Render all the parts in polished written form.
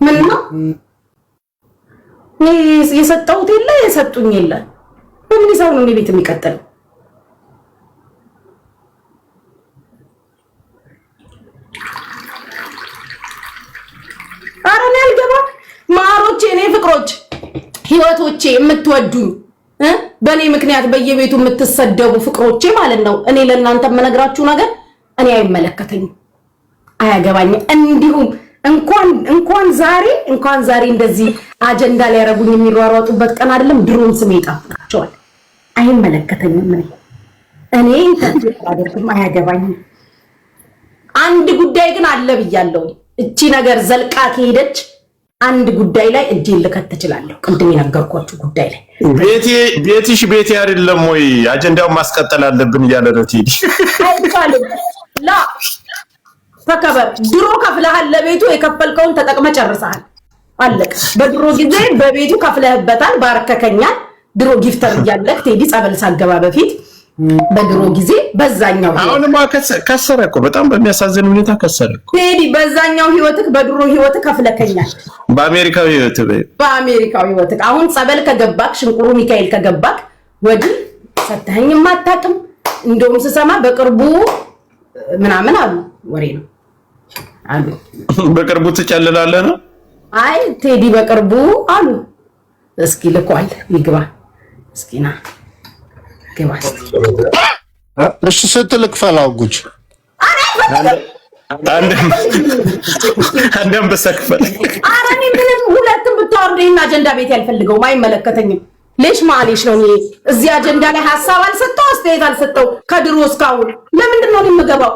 ምን ነው የሰጠሁት የለ የሰጡኝ የለ። በምን ሂሳብ ነው እኔ ቤት የሚቀጥለው? ኧረ እኔ አልገባም። ማሮቼ፣ እኔ ፍቅሮች፣ ህይወቶቼ የምትወዱኝ በእኔ ምክንያት በየቤቱ የምትሰደቡ ፍቅሮቼ ማለት ነው። እኔ ለእናንተ የምነግራችሁ ነገር እኔ አይመለከተኝም፣ አያገባኝም። እንዲሁም እንኳን ዛሬ እንደዚህ አጀንዳ ሊያረጉኝ የሚሯሯጡበት ቀን አይደለም። ድሮም ስሜ ይጣፍጣቸዋል። አይመለከተኝም። እኔ interfere አላደርግም፣ አያገባኝም። አንድ ጉዳይ ግን አለ ብያለሁ። እቺ ነገር ዘልቃ ከሄደች አንድ ጉዳይ ላይ እጄን ልከት እችላለሁ። ቅድም የነገርኳችሁ ጉዳይ ላይ። ቤትሽ ቤቴ አይደለም ወይ? አጀንዳውን ማስቀጠል አለብን እያለ ነው ቴዲ። አይቻልም። ላ ተከበር። ድሮ ከፍለሃል፣ ለቤቱ የከፈልከውን ተጠቅመ ጨርሰሃል። አለቀ። በድሮ ጊዜ በቤቱ ከፍለህበታል፣ ባርከከኛል። ድሮ gifter እያለክ ቴዲ፣ ጸበል ሳገባ በፊት በድሮ ጊዜ በዛኛው አሁንማ ከሰረ እኮ፣ በጣም በሚያሳዝን ሁኔታ ከሰረ እኮ። ቴዲ፣ በዛኛው ህይወትክ፣ በድሮ ህይወትክ ከፍለከኛል። በአሜሪካዊ ህይወት። በአሜሪካዊ ህይወትክ። አሁን ጸበል ከገባክ፣ ሽንቁሩ ሚካኤል ከገባክ ወዲህ ሰተኸኝም አታውቅም። እንደውም ስሰማ በቅርቡ ምናምን አሉ፣ ወሬ ነው አሉ። በቅርቡ ትጨልላለህ ነው። አይ ቴዲ በቅርቡ አሉ። እስኪ ልኳል፣ ይግባ። እስኪ ና ግባ እስኪ። እሺ ስትል ክፈል ጉች። አንድ አንበሳ ክፈል። ኧረ እኔ ምንም ሁለትም ብታወርድ ይሄን አጀንዳ ቤት ያልፈልገውም፣ አይመለከተኝም። ليش معليش ነው። እኔ እዚህ አጀንዳ ላይ ሀሳብ አልሰጠው፣ አስተያየት አልሰጠው ከድሮ እስካሁን። ለምንድን ነው እኔ የምገባው?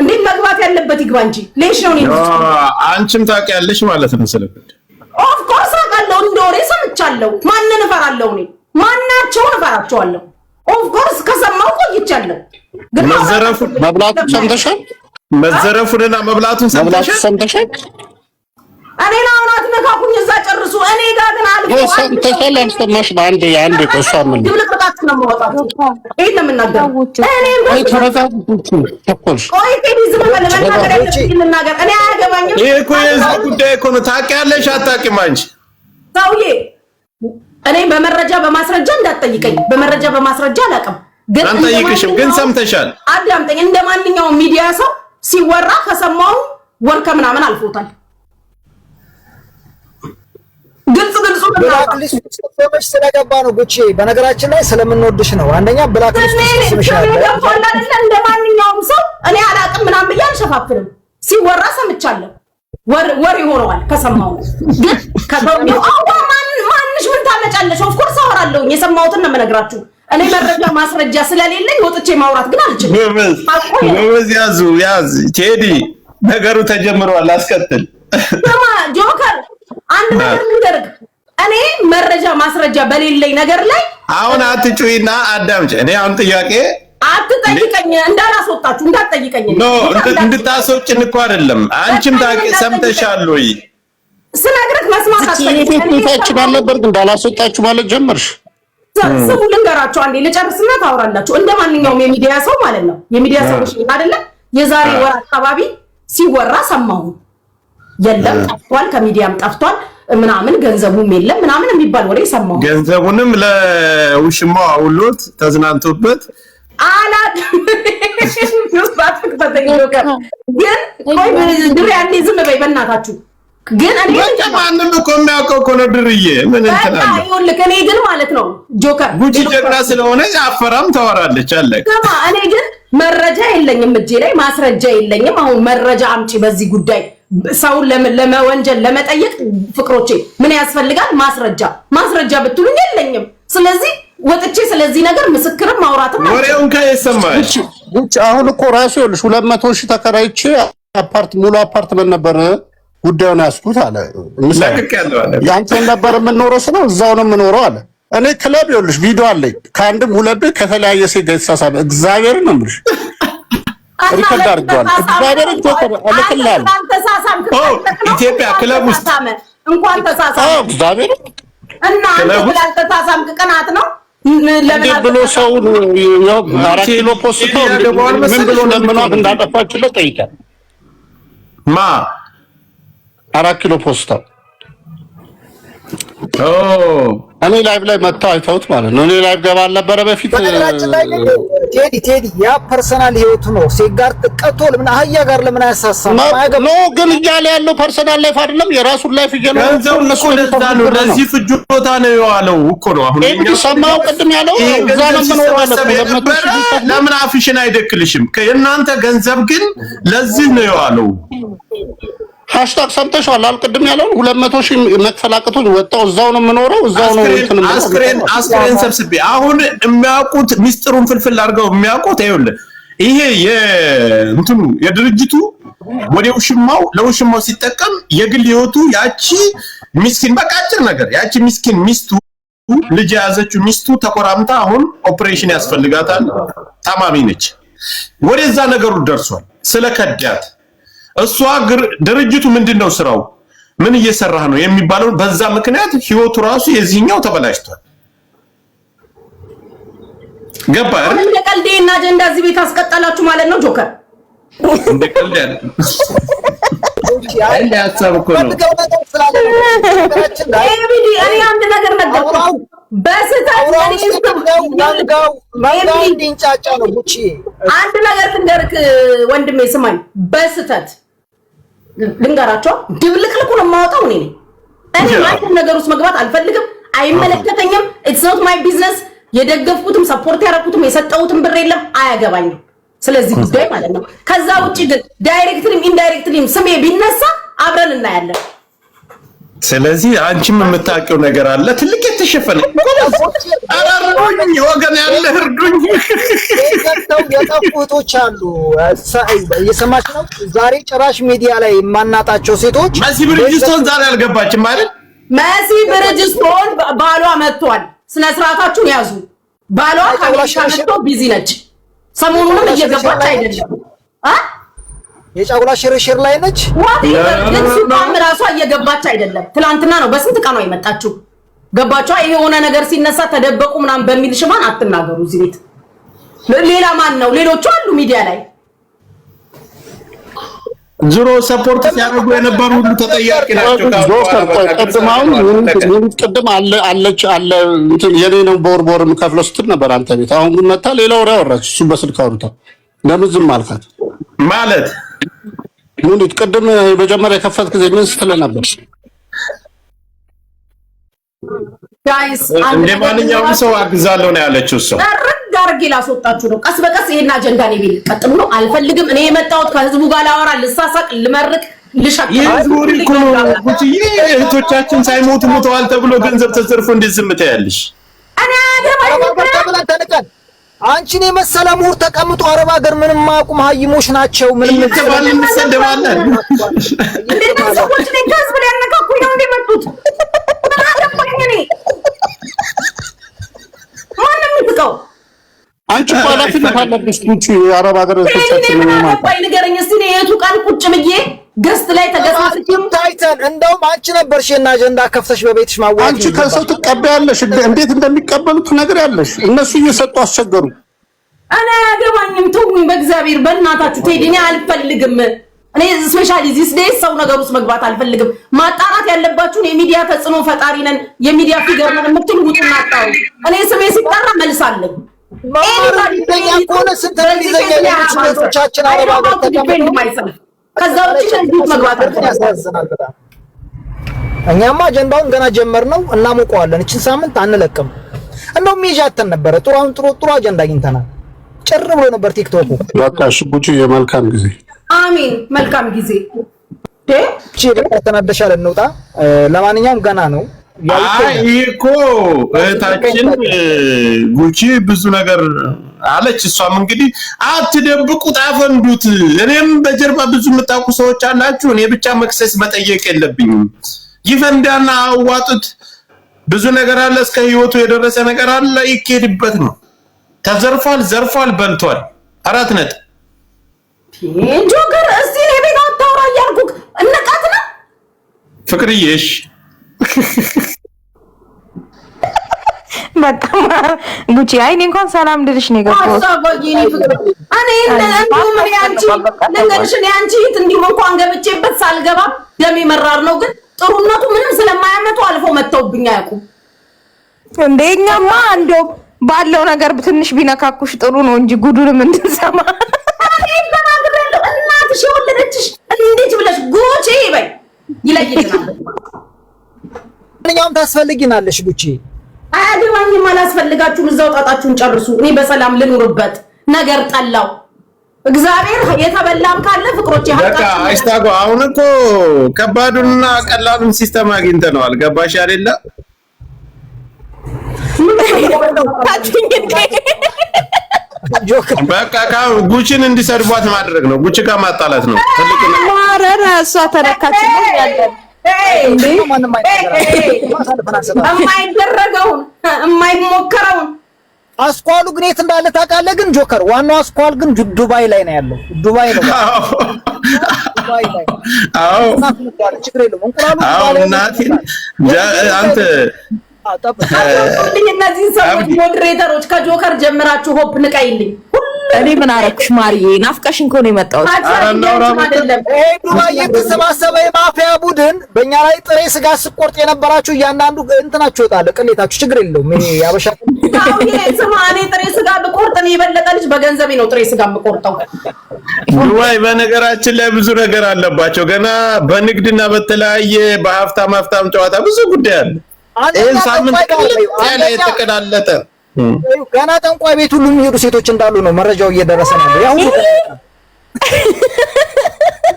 እንዴት መግባት ያለበት ይግባ እንጂ ليش ነው እኔ አንቺም ታውቂያለሽ ማለት ነው ስለ Of course አውቃለሁ። እንደ ወሬ ሰምቻለሁ። ማንን እፈራለሁ እኔ? ማናቸውን እፈራቸዋለሁ? Of course ከሰማሁ ቆይቻለሁ። ግን መዘረፉን መብላቱን ሰምተሻል? መዘረፉንና መብላቱን መብላቱን ሰምተሻል? ሰምተሻል? እኔን አሁን አትነካኩኝ፣ እዛ ጨርሱ። እኔ ጋር ግን አልፎ ሰምተሻል? አልሰማሽም? አንዴ አንዴ እሷ ምን ድብልቅልቃችሁ ነው የማወጣችሁ። ይሄን ነው የምናገረው። እኔም ቆይ ተረጋጉ። ተኮልሽ። ቆይ ቴዲ ዝም በል። መናገር ያለብኝ ልናገር። እኔ አያገባኝም። ይሄ እኮ የህዝብ ጉዳይ እኮ ነው። ታውቂያለሽ አታውቂም አንቺ? ሰውዬ፣ እኔ በመረጃ በማስረጃ እንዳትጠይቀኝ። በመረጃ በማስረጃ አላውቅም፣ ግን አንጠይቅሽም፣ ግን ሰምተሻል። አዳምጠኝ። እንደ ማንኛውም ሚዲያ ሰው ሲወራ ከሰማው ወር ከምናምን አልፎታል። ግልጽ ግልጹ Blacklist ስምሽ ስለገባ ነው ጉቺ። በነገራችን ላይ ስለምንወድሽ ነው። አንደኛ blacklist ውስጥ ስምሽ አለ። ገብቷል አይደለ? እንደ ማንኛውም ሰው እኔ አላውቅም ምናምን ብዬ አልሸፋፍንም። ሲወራ ሰምቻለሁ። ወር ወር ይሆነዋል ከሰማሁ። ግን ከሰውየው አዋ ማን ማንሽ ምን ታመጫለሽ? Of course አወራለሁኝ። የሰማሁትን ነው የምነግራችሁ። እኔ መረጃ ማስረጃ ስለሌለኝ ወጥቼ ማውራት ግን አልችልም። ጎበዝ ጎበዝ፣ ያዙ ያዝ። ቴዲ፣ ነገሩ ተጀምሯል። አስቀጥል። ስማ ጆከር፣ አንድ ነገር ልንገርህ። እኔ መረጃ ማስረጃ በሌለኝ ነገር ላይ አሁን አትጩይና አዳምጪ። እኔ አሁን ጥያቄ አትጠይቀኝ፣ እንዳላስወጣችሁ እንዳትጠይቀኝ። No፣ እንድታስወጭን እኮ አይደለም። አንቺም ታውቂ ሰምተሻል ወይ? ስነግርህ መስማት አትፈልግም። ቤታችን አልነበር ግን እንዳላስወጣችሁ ማለት ጀመርሽ። ስሙ ልንገራችሁ፣ አንዴ ልጨርስና ታወራላችሁ። እንደ ማንኛውም የሚዲያ ሰው ማለት ነው። የሚዲያ ሰዎች አይደለ? የዛሬ ወር አካባቢ ሲወራ ሰማሁ። የለም ጠፍቷል፣ ከሚዲያም ጠፍቷል ምናምን፣ ገንዘቡም የለም ምናምን የሚባል ወሬ ሰማሁ። ገንዘቡንም ለውሽማው አውሎት ተዝናንቶበት። አላውቅም። ግን ቆይ ድሬ አንዴ ዝም በይ በእናታችሁ። ግን እኔ በቃ ማንም እኮ የሚያውቀው እኮ ነው ድርዬ። ምን እንትን በቃ አለ? ይኸውልህ፣ እኔ ግን ማለት ነው ጆከር ጉቺ ጀግና ስለሆነ አፈራም ታወራለች። አለቀ። ስማ፣ እኔ ግን መረጃ የለኝም፣ እጄ ላይ ማስረጃ የለኝም። አሁን መረጃ አምጪ በዚህ ጉዳይ ሰውን ለመወንጀል ለመጠየቅ ፍቅሮቼ ምን ያስፈልጋል? ማስረጃ። ማስረጃ ብትሉኝ የለኝም። ስለዚህ ወጥቼ ስለዚህ ነገር ምስክርም ማውራትም አልችልም። ወሬውን ከየሰማሽ ጉቺ፣ አሁን እኮ ራሱ ይኸውልሽ 200,000 ተከራይቼ አፓርት ሙሉ አፓርትመንት ነበር ጉዳዩን ያስኩት አለ። ለቅቄያለሁ አለ። ያንተን ነበር የምንኖረው ስለው እዛው ነው የምኖረው አለ። እኔ ክለብ ይኸውልሽ ቪዲዮ አለኝ፣ ከአንድም ሁለት ቤት ከተለያየ ሴት ጋር የተሳሳመ። እግዚአብሔርን ነው የምልሽ፣ record አድርጌዋለሁ። እግዚአብሔርን እልክልሃለሁ። ኢትዮጵያ ክለብ ውስጥ እንኳን ተሳሳም እግዚአብሔርን እና አንተ ስላልተሳሳምክ ቅናት ነው። እንዴት ብሎ ሰው 4 ኪሎ ፖስቶ ምን ብሎ ለምኗት እንዳጠፋችለት ጠይቃል። ማ 4 ኪሎ ፖስታው እኔ live ላይ መጥተው አይተውት ማለት ነው። እኔ live ገባ አልነበረ በፊት። በነገራችን ላይ ግን ቴዲ፣ ቴዲ፣ ያ personal ህይወቱ ነው። ሴት ጋር ቀጥቶ ለምን አህያ ጋር ለምን አያሳሳም? አያገባም። No፣ ግን እያለ ያለው personal life አይደለም፣ የራሱን life እየኖረ ገንዘቡ እነሱ እኮ ለዛ ነው፣ ለዚህ ፍጆታ ነው የዋለው እኮ ነው። አሁን ኤብዲ ሰማው ቅድም ያለው ይሄ እዛ ነው ገንዘብ የምኖረው አለ ሲሰበሰብ እኮ። 200 የነበረ ሺህ ለምን አፍሽን አይደክልሽም? የእናንተ ገንዘብ ግን ለዚህ ነው የዋለው። Hashtag ሰምተሽዋል አል ቅድም ያለውን 200,000 መክፈል አቅቶኝ ወጣው፣ እዛው ነው የምኖረው፣ እዛው ነው እንትን የምለው። አስክሬን ሰብስቤ አሁን የሚያውቁት ሚስጥሩን ፍልፍል አድርገው የሚያውቁት ይኸውልህ፣ ይሄ የእንትኑ የድርጅቱ ወደ ውሽማው ለውሽማው ሲጠቀም የግል ህይወቱ ያቺ ሚስኪን፣ በቃ አጭር ነገር፣ ያቺ ሚስኪን ሚስቱ፣ ልጅ የያዘችው ሚስቱ ተኮራምታ አሁን ኦፕሬሽን ያስፈልጋታል፣ ታማሚ ነች። ወደዛ ነገሩ ደርሷል። ስለከዳት እሷ ድርጅቱ ምንድን ነው ስራው፣ ምን እየሰራህ ነው የሚባለውን በዛ ምክንያት ህይወቱ ራሱ የዚህኛው ተበላሽቷል። ገባ አይደል? እንደ ቀልድ ይሄን አጀንዳ እዚህ ቤት አስቀጠላችሁ ማለት ነው ጆከር። እንደ ቀልድ ያለ እንደ ሀሳብ እኮ ነው። ፈልገው ነገር ስላለ ነው። በነገራችን ላይ ኤቢዲ፣ እኔ አንድ ነገር ነገርኩህ። በስህተት አውራውን እኔ ስም ስትለው መንጋው መንጋው እንዲንጫጫ ነው ጉቺ። አንድ ነገር ልንገርክ ወንድሜ ስማኝ። በስህተት ልንገራቸው፣ ድብልቅልቁን የማወጣው እኔ ነኝ። እኔ ማንም ነገር ውስጥ መግባት አልፈልግም፣ አይመለከተኝም። It's not my business። የደገፍኩትም support ያደረኩትም የሰጠሁትም ብር የለም፣ አያገባኝም ስለዚህ ጉዳይ ማለት ነው። ከዛ ውጭ ግን directly ም indirectly ም ስሜ ቢነሳ አብረን እናያለን። ስለዚህ አንቺም የምታውቂው ነገር አለ፣ ትልቅ የተሸፈነ። ኧረ እርዱኝ ወገን ያለ እርዱኝ። ገብተው የጠፉ እህቶች አሉ። እየሰማች ነው። ዛሬ ጭራሽ ሚዲያ ላይ የማናጣቸው ሴቶች መሲ ብርጅስቶን ዛሬ አልገባችም አይደል? መሲ ብርጅስቶን ባሏ መጥቷል። ስነ ስርዓታችሁን ያዙ። ባሏ ከአሜሪካ መጥቶ busy ነች። ሰሞኑንም እየገባች አይደለም አ የጫጉላ ሽርሽር ላይ ነች። Whatever፣ ግን ሱቋም ራሷ እየገባች አይደለም። ትናንትና ነው በስንት ቀኗ የመጣችው። ገባችኋ? ይሄ የሆነ ነገር ሲነሳ ተደበቁ ምናምን በሚል ሽፋን አትናገሩ እዚህ ቤት። ሌላ ማን ነው? ሌሎቹ አሉ ሚዲያ ላይ። ዞሮ support ሲያደርጉ የነበሩ ሁሉ ተጠያቂ ናቸው። ጆከር፣ ቆይ፣ ቅድም አሁን ሙኒት ቅድም አለ አለች አለ እንትን የኔ ነው በወር በወር የምከፍለው ስትል ነበር አንተ ቤት። አሁን ግን መታ ሌላ ወሬ አወራች። እሱ በስልክ አውርታ ለምን ዝም አልካት? ማለት ሙኒት ቅድም መጀመሪያ የከፈት ጊዜ ምን ስትል ነበር? Guys፣ እንደ ማንኛውም ሰው አግዛለሁ ነው ያለችው እሷ። ጠርግ አድርጌ ላስወጣችሁ ነው። ቀስ በቀስ ይሄን አጀንዳ ነው ቤት ቀጥሉ ነው አልፈልግም። እኔ የመጣሁት ከህዝቡ ጋር ላወራ፣ ልሳሳቅ፣ ልመርቅ፣ ልሸቅል። የህዝቡ ወሬ እኮ ነው ጉቺዬ። እህቶቻችን ሳይሞቱ ሞተዋል ተብሎ ገንዘብ ተዘርፎ እንዴት ዝም ትያለሽ? እኔ አያገባኝም። አረብ ሀገር ተብለን ተንቀን አንቺን የመሰለ ምሁር ተቀምጦ አረብ ሀገር ምንም ማያውቁ መሀይሞች ናቸው። ምንም እየተባልን እንሰደባለን። እንደዚህ ሰዎች እኔን ከህዝብ ሊያነካኩኝ ነው እንደ መጡት። ምን አገባኝ እኔ? ማንም የሚስቀው አንቺ እኮ ኃላፊነት አለብሽ ጉቺ፣ የአረብ ሀገር እኔ እህቶቻችን ምን ማለት አገባኝ ንገረኝ እስኪ። እኔ የቱ ቀን ቁጭ ብዬ guest ላይ ተገሳስቼም ታይተን እንደውም አንቺ ነበርሽ እና አጀንዳ ከፍተሽ በቤትሽ ማዋየት አንቺ ከሰው ትቀበያለሽ። እንዴት እንደሚቀበሉ ትነግሪያለሽ። እነሱ እየሰጡ አስቸገሩ። እኔ አያገባኝም። ተውኝ በእግዚአብሔር በእናታችሁ ቴዲ፣ እኔ አልፈልግም። እኔ especially these days ሰው ነገር ውስጥ መግባት አልፈልግም። ማጣራት ያለባችሁን የሚዲያ ተጽዕኖ ፈጣሪ ነን፣ የሚዲያ figure ነን የምትሉ ውጡና አጣሩ። እኔ ስሜ ሲጠራ መልስ አለኝ። መማር እንግሊዘኛ ከሆነ ስንት እንግሊዘኛ የሚችሉ እህቶቻችን አረብ ሀገር ተቀምጠው ከዛ ውጭ ከዚህ መግባት አልፈልግም። ያሳዝናል በጣም። እኛማ አጀንዳውን ገና ጀመር ነው፣ እናሞቀዋለን። እችን ሳምንት አንለቅም። እንደውም ይዣተን ነበረ። ጥሩ አሁን ጥሩ ጥሩ አጀንዳ አግኝተናል። ጭር ብሎ ነበር ቲክቶኩ። በቃ እሺ ጉቺ፣ የመልካም ጊዜ። አሜን። መልካም ጊዜ። እቺ በቃ ተናደሻል፣ እንውጣ። ለማንኛውም ገና ነው። አይ ይህ እኮ እህታችን ጉቺ ብዙ ነገር አለች። እሷም እንግዲህ አትደብቁት፣ አፈንዱት። እኔም በጀርባ ብዙ የምታውቁ ሰዎች አላችሁ። እኔ ብቻ መክሰስ መጠየቅ የለብኝም። ይፈንዳና አዋጡት። ብዙ ነገር አለ፣ እስከ ህይወቱ የደረሰ ነገር አለ። ይኬድበት ነው። ተዘርፏል፣ ዘርፏል፣ በልቷል። 4 ነጥብ። ጆከር፣ እስቲ እኔ ቤት አታውራ እያልኩህ እንቃት ነው። ፍቅርዬ እሺ። በጣም ጉቺ፣ አይ እኔ እንኳን ሰላም ልልሽ ነው የገባሁት። እኔ እንዲሁም እኔ አንቺ ልንገርሽ፣ እኔ አንቺ እንዲሁም እንኳን ገብቼበት ሳልገባ ደሜ መራር ነው፣ ግን ጥሩነቱ ምንም ስለማያመጡ አልፎ መጥተውብኝ አያውቁም። እንደ እኛማ እንደው ባለው ነገር ትንሽ ቢነካኩሽ ጥሩ ነው እንጂ ጉዱንም እንድንሰማ። እኔም ተናግሬያለሁ። እናትሽ የወለደችሽ እንዴት ብለሽ ጉቺ በይ ይለይልናል። ማንኛውም ታስፈልጊናለሽ ጉቺ። አያገባኝም፣ አላስፈልጋችሁም። እዛው ጣጣችሁን ጨርሱ። እኔ በሰላም ልኑርበት። ነገር ጠላው እግዚአብሔር። የተበላም ካለ ፍቅሮች። በቃ አይስታጎ፣ አሁን እኮ ከባዱንና ቀላሉን system አግኝተነዋል። ገባሽ አይደለ? ታችኝ እንዴ? ጆከር። በቃ ጉቺን እንዲሰድቧት ማድረግ ነው። ጉቺ ጋር ማጣላት ነው ትልቁ ነገር። ማረረ እሷ ተነካች ነው ያለን። ማንም አይናገራትም። አሳልፈን አንሰጣትም። የማይደረገውን የማይሞከረውን። አስኳሉ ግን የት እንዳለ ታውቃለህ? ግን ጆከር፣ ዋናው አስኳል ግን ዱባይ ላይ ነው ያለው። ዱባይ ነው። ዱባይ ላይ ችግር የለውም። እንቁላሉ አዎ፣ እናቴን አንተ። አዎ፣ ጠብቅ። አድርጉልኝ እነዚህን ሰዎች። አብዲ። Moderator ኦች ከጆከር ጀምራችሁ ሆፕ ንቀይልኝ። እኔ ምን አረኩሽ ማርዬ? ናፍቀሽኝ እኮ ነው የመጣሁት። ኧረ እናውራ በቃ። አይደለም። ይሄ ዱባይ የተሰባሰበ የማፊያ ቡድን በእኛ ላይ ጥሬ ስጋ ስቆርጥ የነበራችሁ እያንዳንዱ እንትናችሁ ይወጣል፣ ቅሌታችሁ። ችግር የለውም። ይሄ ያበሻ ሰውዬ ስማ፣ እኔ ጥሬ ስጋ ብቆርጥ እኔ የበለጠ ልጅ በገንዘቤ ነው ጥሬ ስጋ የምቆርጠው። ዱባይ በነገራችን ላይ ብዙ ነገር አለባቸው። ገና በንግድና በተለያየ በሀብታም ሀብታም ጨዋታ ብዙ ጉዳይ አለ። ይህን ሳምንት ቅልጥ ያለ የተቀላለጠ። ገና ጠንቋይ ቤት ሁሉ የሚሄዱ ሴቶች እንዳሉ ነው መረጃው እየደረሰ ነው ያለው። ያ ሁሉ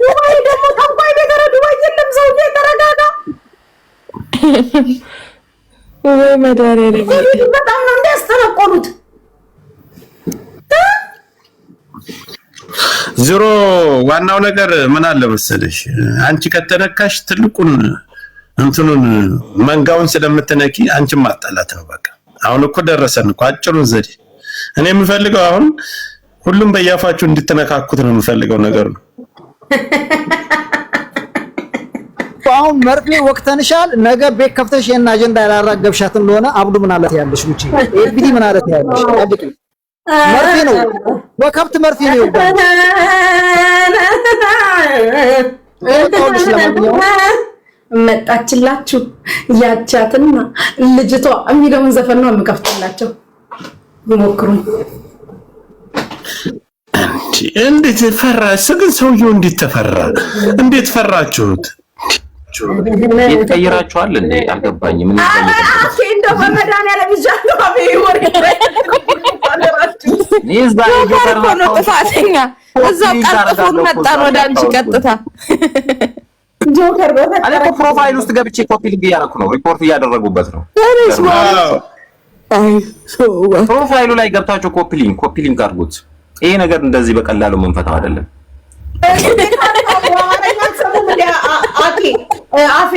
ዱባይ ደግሞ ጠንቋይ ቤት? ኧረ ዱባይ የለም። ሰውዬ ተረጋጋ። ወይ መድኃኒዓለም! በጣም ነው እንዲያስጠነቆሉት። ዞሮ ዋናው ነገር ምን አለ መሰለሽ፣ አንቺ ከተነካሽ ትልቁን እንትኑን መንጋውን ስለምትነኪ አንቺን ማጣላት ነው። በቃ አሁን እኮ ደረሰን እኮ አጭሩን ዘዴ። እኔ የምፈልገው አሁን ሁሉም በያፋችሁ እንድትነካኩት ነው የምፈልገው ነገር ነው። አሁን መርፌ ወቅተንሻል። ነገ ቤት ከፍተሽ ይሄን አጀንዳ ያላራገብሻት እንደሆነ አብዱ ምን አለት ያለሽ፣ ጉቺ ኤቢዲ ምን አለት ያለሽ፣ ጠብቂ። መርፌ ነው፣ በከብት መርፌ ነው ይወጋል። ለማንኛውም መጣችላችሁ ያቻትና ልጅቷ የሚለውን ዘፈን ነው የምከፍትላቸው። ይሞክሩኝ። እንዴት ፈራ ግን ሰውየው? እንዴት ተፈራ? እንዴት ፈራችሁት? ቤት ቀይራችኋል እንዴ? አልገባኝም። ምን ኧረ አፌ እንደው በመድኃኒዓለም ይዣለሁ። አፌ ወሬ። እዛ ጆከር እኮ ነው ጥፋተኛ። እዛው ቀልጥፎን መጣን ወደ አንቺ ቀጥታ። ጆከር። እኔ እኮ profile ውስጥ ገብቼ copy link እያደረኩ ነው። ሪፖርት እያደረጉበት ነው። Profile ኡ ላይ ገብታችሁ copy link አድርጉት። ይሄ ነገር እንደዚህ በቀላሉ መንፈታው አይደለም። አፌ።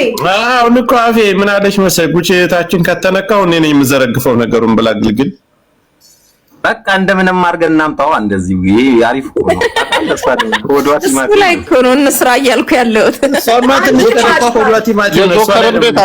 አሁን እኮ አፌ ምን አለሽ መሰለኝ፣ ጉቺ እህታችን ከተነካው እኔ ነኝ የምዘረግፈው ነገሩን ብላ ግልግል። በቃ እንደምንም አድርገን እናምጣዋ። እንደዚህ ይሄ አሪፍ እኮ ነው። ሆዷ እሱ ቲማቲም ላይ እኮ ነው እንስራ እያልኩ ያለሁት። እሷማ ትንሽ ተነካ ሆዷ ቲማቲም ነው። እሷ ላይ የጆከርን ቤት